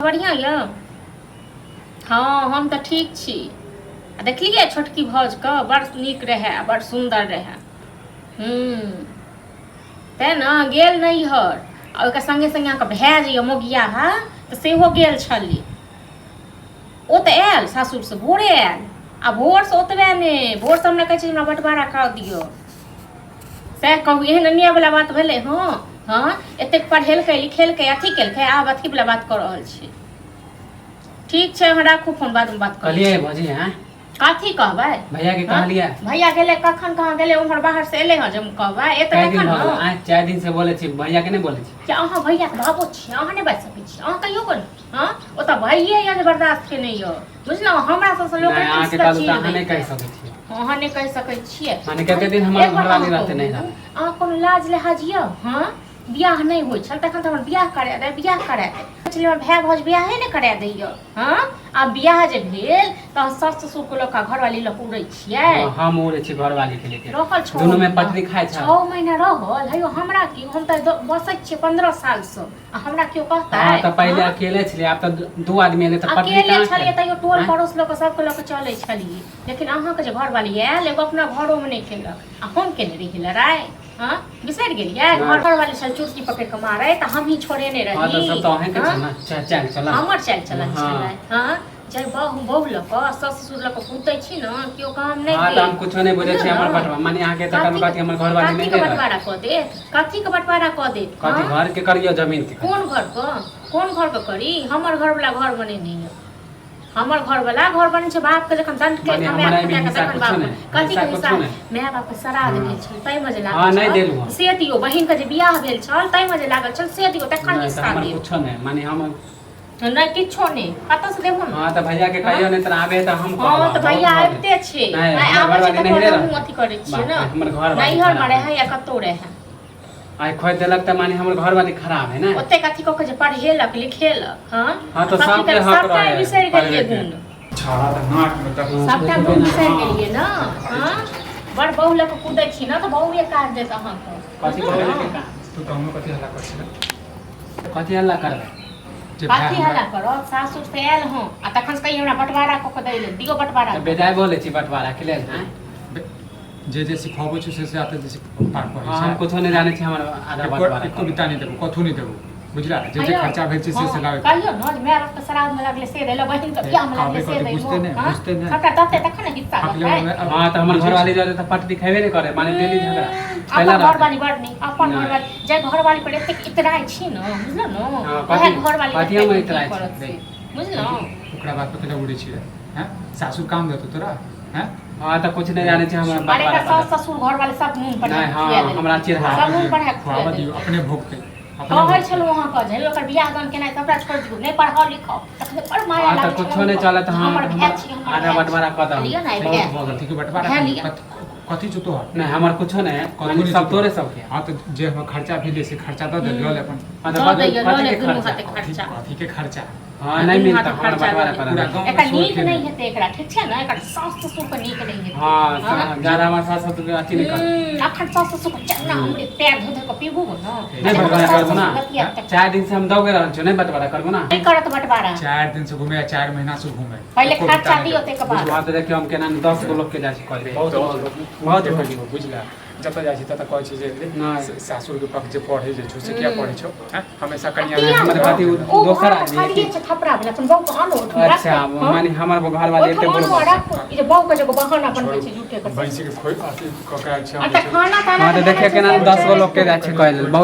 बढ़िआँ यऽ? हँ, हम तऽ ठीक छी। आ देखलियै छोटकी भाउजके, बड़ नीक रहए, बड़ सुन्दर रहए। हूँ, तेँ ने गेल नैहर। आ ओहिके सङ्गे सङ्गे अहाँके भाय जे यऽ मोगियाहा, तऽ सेहो गेल छलै। ओ तऽ आयल सासुरसँ, भोरे आयल। आ भोरसँ ओतबे नहि, भोरसँ हमरा कहै छै, हमरा बँटवारा कऽ दिअ। सएह कहू, एहन अन्यायवला बात भेलै? हँ हँ, एतेक पढ़ेलकै, लिखेलकै, अथी केलकै, आब अथीवला बात कऽ रहल छै। ठीक छै, अहाँ राखू फोन, बादमे बात करै कहलियै छी। भौजी, हैं? कथी कहबै? भैया के हँ? कहलियै? भैया गेलै कखन, कहाँ गेलै उम्हर बाहर से एलै हँ जे हम कहबै? एतऽ कए दिन तखन भऽ गेल? ने। आँय, 4 दिन से बोलै छी, भैया के नहि बोलै छी? कि अहाँ भैयाके भावो छी, अहाँ नहि बाजि सकै छी? अहाँ कहियो कोन? हँ, ओतऽ भैये यऽ जे बर्दाश्त केने यऽ, बुझलहुँ? हमरा सबसँ लोक नहि, अहाँके कहलहुँ तऽ अहाँ नहि कहि सकै छियै। अहाँ नहि कहि सकै छियै। माने कते दिन हमर एक बात घरवाली अहाँ रहतै, नहि कहू, रहतै। अहाँ कोनो लाज लिहाज यऽ? हँ, बियाह नहि होइ छल तखन तऽ हमर बियाह करा दे, बियाह करा दे छलै। हमर भाय भाउज बियाहे नहि करा दैय। हँ, आ बियाह जे भेल तऽ अहाँ सास ससुरके लऽ कऽ घरवाली लऽ कऽ उड़ै छियै। हँ, हम उड़ै छी घरवाली के लेके। रहल 6 दुनू में महीना। पटरी खाइ छै। 6 महीना रहल। हेयौ, हमरा की, हम तऽ बसै छियै 15 सालसँ आ हमरा केओ कहतै? हँ, तऽ पहिले हँ? अकेले छलियै, आब तऽ दू आदमी एलै तऽ पटरी अकेले कहाँ छलियै छै? तैयो टोल आँय? पड़ोस लोक सबके लऽ कऽ चलै छलियै, लेकिन अहाँके जे घरवाली आयल, एगो अपना घरोमे नहि केलक आ हम केने रहियै लड़ाइ। हँ, बिसरि गेलियै? नहि। घरवाली छल चुटकी पकड़ि कऽ मारै तऽ हमही छोड़ेने हँ, तऽ रही। सब तऽ अहींके हँ? छै ने, चल चल चल। हमर चालि चलन हँ। छलै। हँ, जे बहु बहु लऽ कऽ सास ससुर लऽ कऽ कुदै छी ने, केओ काम नहि हँ, तऽ देत। हम कुछो नहि बुझै छी। बुझलहुँ हमर ने? बटवा माने अहाँके तऽ कथी कथी हमर घरवाली कथी नहि के रहै। बंटवारा कऽ देत? कथी के बंटवारा कऽ देत? कथी? हँ? घर के करियौ, जमीन के करियौ। कोन घर के, कोन घर के करी? हमर घर वाला घर बनेने यऽ। हमर घर वाला घर बने छै बाप के जखन दंड के माने माय हमरा एहिमे खता के हिस्सा तखन कुछो बाप नहि, कथी हिस्सा के कुछो हिस्सा? नहि। माय बाप के श्राद्ध हँ। भेल छल ताहिमे जे हँ, लागल नहि छल देलहुँ हम। से दियौ। बहिन के जे बियाह भेल छल ताहिमे जे लागल छल से दियौ, तखन नहि तऽ हिस्सा हमर देब। कुछो नहि, माने हम नहि, किछो नहि, कतऽ से देबो ने? हँ, तऽ भैया के कहियो, नहि तऽ आबे तऽ हम हँ, कहब। तऽ बहुत भैया भऽ गेल। आबिते छै। नहि, नहि हमर आबै छै घरवाली तऽ नहिरे हमहूँ रहतै। अथी करै छियै बाप ने। रे, हमर घरवाली नैहरमे खराब रहै है। या कतहु रहै। आइ खोदि देलक तऽ माने हमर घरवाली खराब है ने? ओतेक अथी कऽ के जे पढ़ेलक लिखेलक, हँ। हँ, तऽ कथी सबके केलक, हक सबटा रहै बिसरि गेलियै पढ़बैके। गुण। छाड़ा तऽ नाक में दर्द। सबटा गुण बिसरि गेलियै ने? हँ, बड़ बहु लऽ कऽ कुदै छी ने, तऽ बहुए काज देत अहाँके। कथी बुझलहुँ बहु ने? लेके काज? तू गाँव में कथी हल्ला कर छलै? कथी हल्ला करबै? जे भाय कथी हमरा हल्ला करब? सासुर से आयल हँ आ तखन से कहियै हमरा बँटवारा कऽ के दै लेल दियौ, बँटवारा तऽ कऽ। बेजाय बोलै छी बँटवारा के लेल, आँय? जे जे सिखबै छौ से से आते जे पार पड़ै हँ, हम छै। कुछो नहि जानै छी, हमर आधा एको बँटवारा एको करू। बिता नहि देबो, कथू नहि देबो, बुझला? जे जे कहियौ, खर्चा भेल छै से से हँ, लाबे। कहियौ ने जे माय बापके श्राद्धमे लगलै से दै लए, बहिनके बियाहमे कहबै लगलै से कथी? दै। बुझते नहि, हँ, बुझते नहि। सबटा देतै तखन ने हिस्सा अगले देतै। में हँ, तऽ हमर घरवाली जाते तऽ पटरी खेबे नहि करे, माने डेली झगड़ा पहला अपन रहतै। घरवाली बड़ नीक। अपन नहि। घरवाली, जे घरवाली पर एतेक इतराइ छी ने, बुझलहुँ ने? हँ, वएह कथी घरवाली कथी एतेक हम की इतराइ छी? करत से देख। बुझलहुँ? ओकरा बात पर केला उड़ै छियै? हैं, सासुर काम देतौ तोरा? हैं? हँ, तऽ कुछ नहि जानै छी, हमरा अरे बँटवारा एकर सास कऽ ससुर घरवाली सब नून पर नहि, हँ, खुआ देलकै। हमरा चिढ़ा सब नून पर खुआ खुआबऽ दियौ, देलकै। अपने भोगतै, अपने कहै भोगतै। छलहुँ अहाँके जे ओकर बियाह दान केनाइ सबटा छोड़ि दियौ, नहि पढ़ाउ लिखाउ, तखने बड़ माया हँ, तऽ लागै छल कुछो नहि अहूँके चलत। जे हँ, हमर तऽ भाय हमर छी, हमर आधा भाय छी। बँटवारा कऽ दहु। लिअ ने, बहुत भाय भऽ गेल। कथीके बँटवारा? भाय लिअ। कथी छौ तोहर? नहि, हमर कुछो नहि है। कथू माने नहि सब छौ तोरे तोहर? सबके। हँ, तऽ जे हमर खर्चा भेलै से खर्चा दऽ दे, लऽ ले अपन। हँ, तऽ दऽ कथी दैया, लऽ ले कथीके दुनू खर्चा? हाथे कथी खर्चा। कथीके खर्चा? हँ, नहि दुनू मिलतै, हाथे हमर खर्चा बँटवारा लऽ ले। करा पूरा दे। गाँवमे एकर शोर नीक केने। नहि हेतै एकरा, ठीक छै ने? एकर सास ससुरके नीक नहि हेतै। हँ, हँ? ज्यादा हमर सास ससुर के अथी नहि कर। अखन सास ससुर के चन्ना अमृत पैर धो धो के पीबू ने। नहि जखन बँटवारा सास करबो ससुर ना। बतियात तखन। 4 दिन से हम दौगे रहल छियौ, नहि बँटवारा करबो ना। नहि करत बँटवारा। 4 दिन से घूमे आ 4 महीना से घूमे। पहिले एको बिता खर्चा नहि दियौ देबो। ताहिके बाद। हँ, तऽ देखियौ हम केना 10 गो लोकके जाइ छी कहै, बहुत बहुत देखै छियौ, बुझला? जतऽ जाइ छी ततऽ कहै छै जे नहि। सासुरके पक्ष जे पढ़ै जे छौ से किया पढ़ै छौ? हैं, हमेशा कनिया किया? हमर कथी ओ दोसर घर तऽ आदमी खालिए छै, थपड़ा भेल। अपन बहू के आनो ओहिठाम अच्छा। राखू, हँ? माने हमर घरवाली एते ओहिठाम आनो आ बोलबो राखू। ई जे बहू के जे एगो बहाना बनबै छै झूठे के से। भैंसी के खोइ अथी कऽ के आयल छै। अच्छा, खाना ताना हँ, तऽ जे देखियौ बनै छै केना से 10 गो लोकके जाइ छी कहै लेल, बहुत।